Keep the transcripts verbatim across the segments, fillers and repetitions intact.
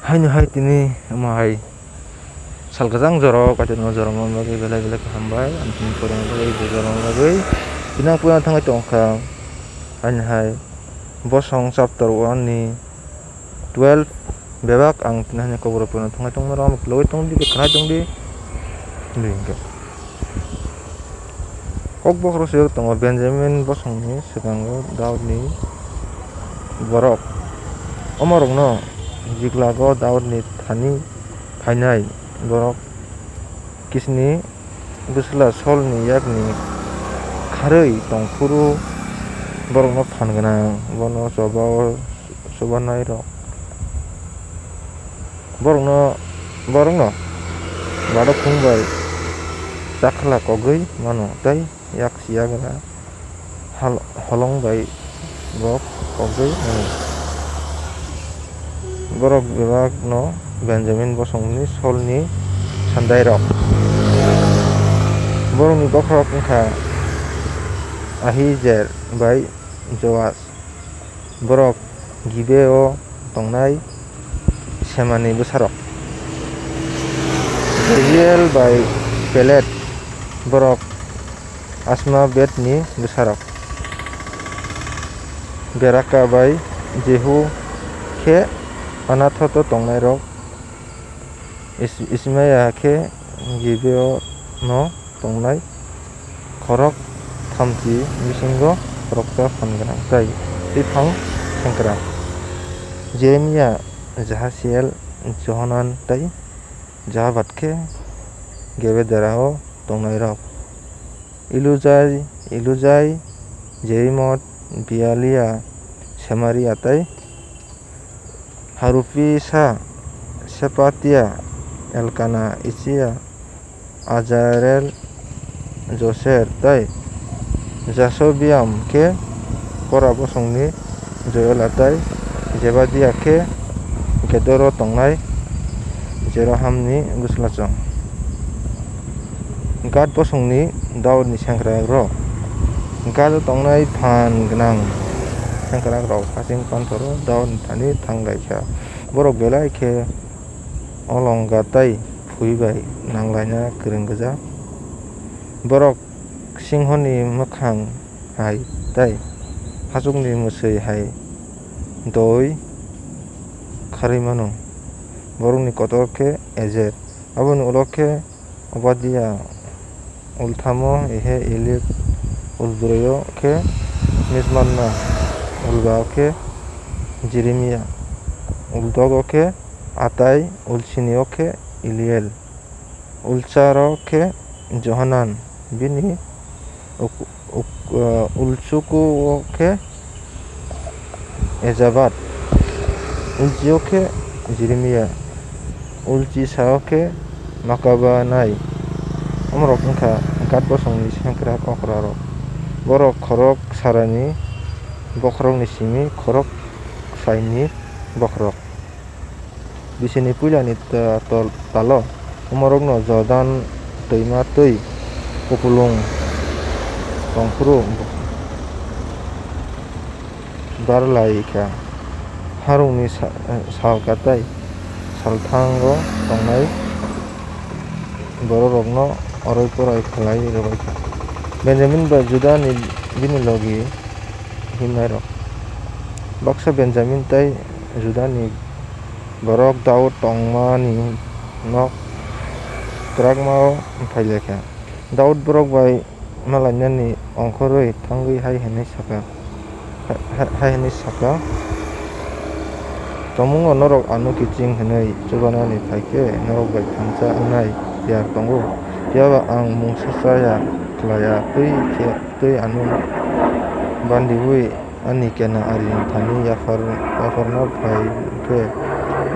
Haino hai tini omo hai sal kwchang jora o Kaitorno jora manna bagwi belai belai khe hambai. Ang tini porina bagwi bo jora manna bagwi tini ang puila thangwi tongkha. Haino hai bosong chapter one ni twelve bebak ang tini haino kokborok porina thangwi tongmani rok logwi tongdi, khnai tongdi. Hinwi hwnkhe. Kokborok se tongo Benjamin bosongni swkango Daudni borok. Omorokno Jiklago Daudni thani phainai borok Kisni bwsla Solni yakni kharwi tong phuru borokno phan gwnang, bono choba-o chubanairok. Borokno, borokno badakhung bai chakhla kogwi mano tei yak siyagra hal-, holong bai bo kogwi mano. Borok bebakno Benjamin bosongni Solni sandairok. Borokni bokhorok wngkha Ahiejer bai Joas. Borok Gibeo tongnai Semani bwsarok. Jehiel bai Pelet, borok Asmabetni bwsarok. Beraka bai Jehu khe Anathoto tongnairok. Is-, Ismaya khe Gibeo no tongnai khorok thamchi bisingo khoroksa phan gwnang tei twiphang sengkrak. Jeremia, Jahasiel, Johanan tei Jahajabad khe Gebedarao tongnairok. Elujai, Elujai, Jerimot, Bealia, Semaria tei Harupisa, Sepatia, Elkana, Isia, Azarel, Joser tei Jasobeam khe Kora bosongni Joela tei Jebadia khe Gedoro tongnai Jerohamni bwslasong. Gad bosongni Daudni sengkrakrok. Gado tongnai phan gwnang sengkrakrok hasing panthoro Daudni thani thang lai kha. Borok belai khe olonga tei phui bai nang laina kwrwng gwja. Borok singhoni mwkhang hai tei hachukni mwswi hai doi kharwi mano. Borokni kotor khe Ejer, aboni ulo khe Obadia, ulthamo khe Eliud, ulbroio khe Mismanna, ulbao khe Jeremia, uldogo khe Atai, ulsinio khe Eliel, ulcharo khe Johanan, bini uk-, uk-, uh, ulchukuo khe Ejabad, ulchio khe Jeremia, ulchisao khe Makabanai. Omorok wngkha Gad bosongni sengkrak okrarok. Borok khorok sarani bokhorokni simi khorok saini bokhorok. Bisini puilani ta-, tol-, talo omorokno Jordan twima twi kupulung tong phuru bar lai kha. Harungni sa-, salka tei salthango tongnai bororokno oroi poroi khlai rwbai kha. Benjamin ba Judani bini logi himnairok. Baksa Benjamin tei Judani borok Daud tongmani nok kwrakmao phai lai kha. Daud borok bai malainani ongkhorwi thangwi hai hwnwi sakha, ha-, ha-, hai hwnwi sakha, "Tomungo norok ano kiching hwnwi chubanani phai khe norok bai thansa wngnai tiyar tongo. Phiya ba ang mungsa cha ya khlai ya, twi khe, twi ano bandiui ani kena arini thani yaphar-, yapharna phai khe,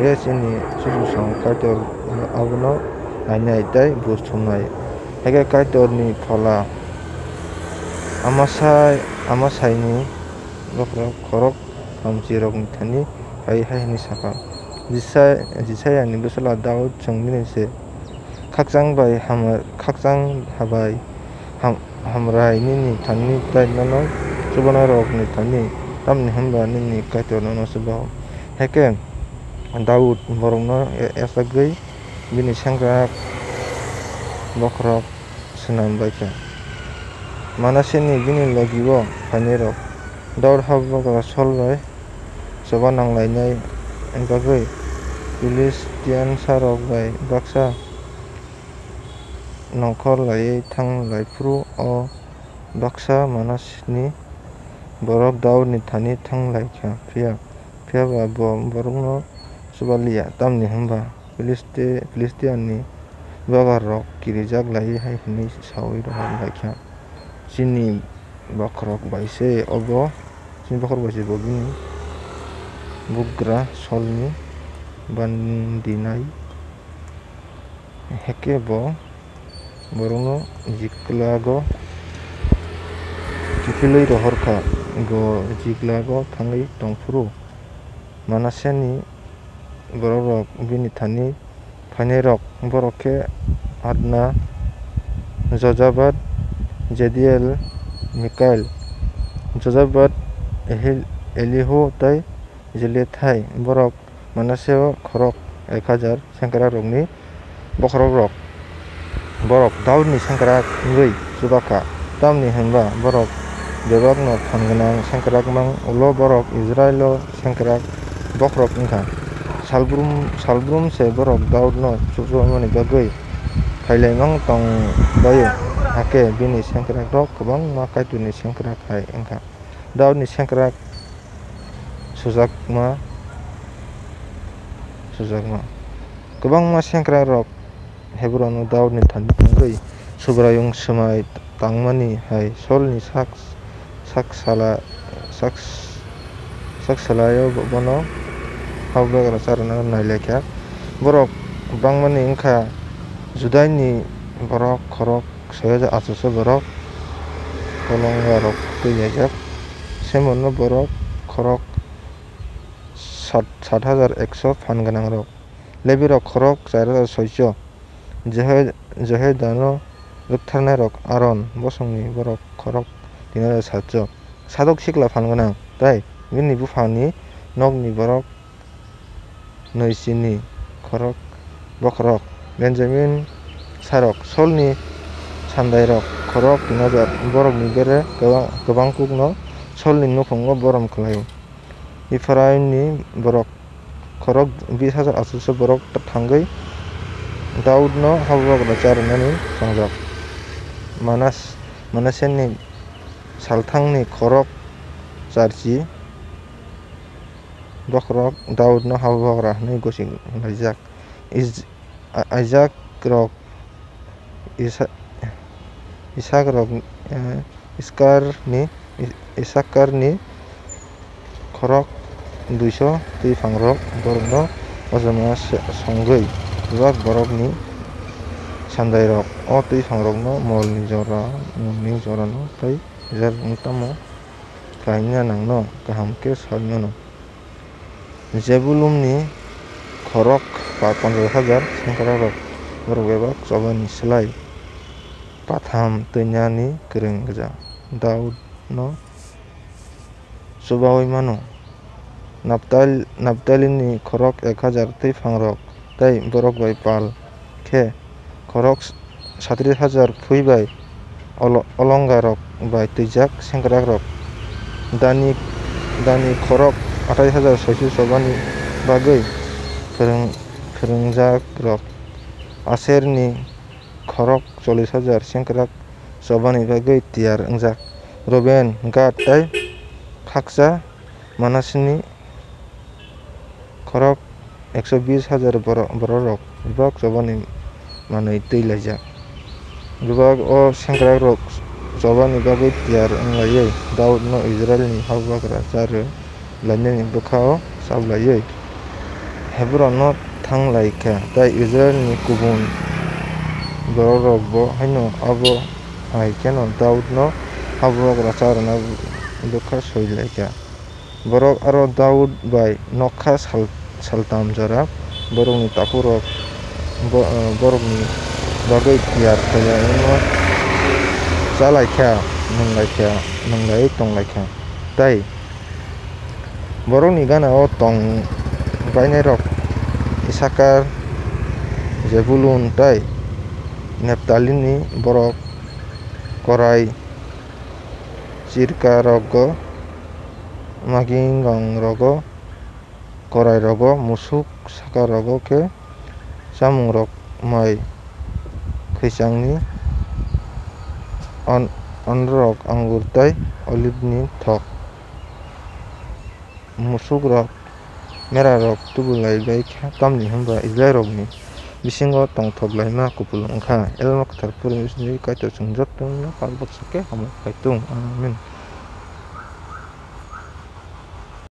ye chini chuchusong Kaitor abono nainai tei buj thumnai." Hakhe Kaitorni phola Amasai, Amasaini bokhorok khorok thamchirokni thani phai hai hwnwi sakha, "Jisai-, Jisaiani bwsla Daud chwng bini se khakchang bai hamar-, khakchang bai ham-, hamrai nini thani tei nono chubanairokni thani, tamni hwnba nini Kaitor nono chuba-o." Hakhe Daud borokno yachagwi bini sengkrak bokhorok snam bai kha. Manaseni bini logi-o phainairok Daud habugra Sol bai choba nang lainani bagwi Philistiasarok bai baksa nongkhor laiwi tháng lai phuru o baksa Manaseni borok Daudni thani tháng lai kha. Phiya, phiya ba bo borokno chuba li ya, tamni hwn ba Philisti-, Philistiani bagarrok kirijak lai hai hwnwi saui rohor lai kha. Chini bokhorok bai se obo, chini bokhorok bai se bo bini bugra Solni bandinai. Hakhe bo borokno Ziklago kiphilwi rohor kha. Bo Ziklago thangwi tong phuru Manaseni borokrok bini thani phainairok, borok khe Adna, Jojabad, Jediel, Mikael, Jojabad, Ehil-, Elihu tei Jelethai. Borok Manaseo khorok ek hajar sengkrakrokni bokhorokrok. Borok Daudni sengkrak wngwi chuba kha, tamni hwn ba borok bebakno phan gwnang sengkrak mang ulo. Borok Israilo sengkrak bokhorok wng kha. Salbrum, salbrum se borok Daudno chubamani bagwi phai lai mang tong bai-o, hakhe bini sengkrakrok kwbangma Kaitorni sengkrak hai wng kha. Daudni sengkrak sujakma, sujakma. Kwbangma sengkrakrok Hebrono Daudni thani thangwi Subraiyung swmai tangmani hai Solni sak, sak sala, sak, sak salaio bono habugra charwna nai lai kha. Borok bangmani wng kha Judaini borok khorok soi hajar atharsho borok, kolongarok twi laijak. Simeonno borok khorok sat, sat hajar ekso phan gwnangrok. Lebirok khorok char hajar soicho. Jeho-, Jehoiadano rwktharnairok Aron bosongni borok khorok tin hajar satcho. Sadok sikla phan gwnang, tei bini buphangni nokni borok nwi chini khorok, bokhorok, Benjamin sarok, Solni sandairok khorok tin hajar, borokni bere kwbang, kwbang kukno Solni nukhungo borom khlaio. Ephraimni borok khorok bis hajar atharsho borok thangwi Daudno habugra charwnani tongjak. Manas-, Manaseni salthangni khorok charchi bokhorok Daudno habugra hwnwi gosi laijak. Is-, A-, Aijakrok, Isa-, Isakrok, eh, Iskarni, I-, Isakarni khorok duiso twi phangrok borokno ojama se-, songwi bebak borokni sandairok o twi phangrokno molni jora, molni jorano tei jar wng tamo. Kaina nangno kaham khe sal mano. Zebulunni khorok pa ponchash hajar sengkrakrok, borok bebak chobani slai patham twinani kwrwng gwja Daudno chubaui mano. Naptal-, Naptalini khorok ek hajar twi phangrok tei borok bai pal khe khorok satris hajar phui bai olo-, olongarok bai twijak sengkrakrok. Dani, Dani khorok athais hajar soisu chobani bagwi phrwng-, phrwngjakrok. Aserni khorok chollis hajar sengkrak chobani bagwi tiyar wngjak. Ruben, Gad tei khaksa Manasini khorok ekso bis hajar boro-, bororok bebak chobani manwi twi laijak. Bebak o sengkrakrok chobani bagwi tiyar wng laiwi Daudno Israilni habugra charwi lainani bwkha-o sap laiwi Hebrono tháng lai kha, tei Israilni kubun bororokbo haino abo hai kheno Daudno habugra charwna bwkha soi lai kha. Borok aro Daud bai nokha sal-, saltham jora borokni takhurok bo-, borokni bagwi tiyar khlaiwi cha lai kha, nung lai kha, nung laiwi tong lai kha. Tei borokni gana-o tong bainairok Isakar, Zebulun tei Neptalini borok korai chirkarogo, magingongrogo, korairogo, musuk sakarogo khe chamungrok, mai khwichangni on-, onrok, angur tei olibni thok. Musukrok merarok tubu lai bai kha, tamni hwn ba Israilrokni bisingo tongthok laima kupulung wng kha. Elma kwthar phuruni bisingtwi Kaitor chwng jotono pal baksa khe hamya khai thung. Amen.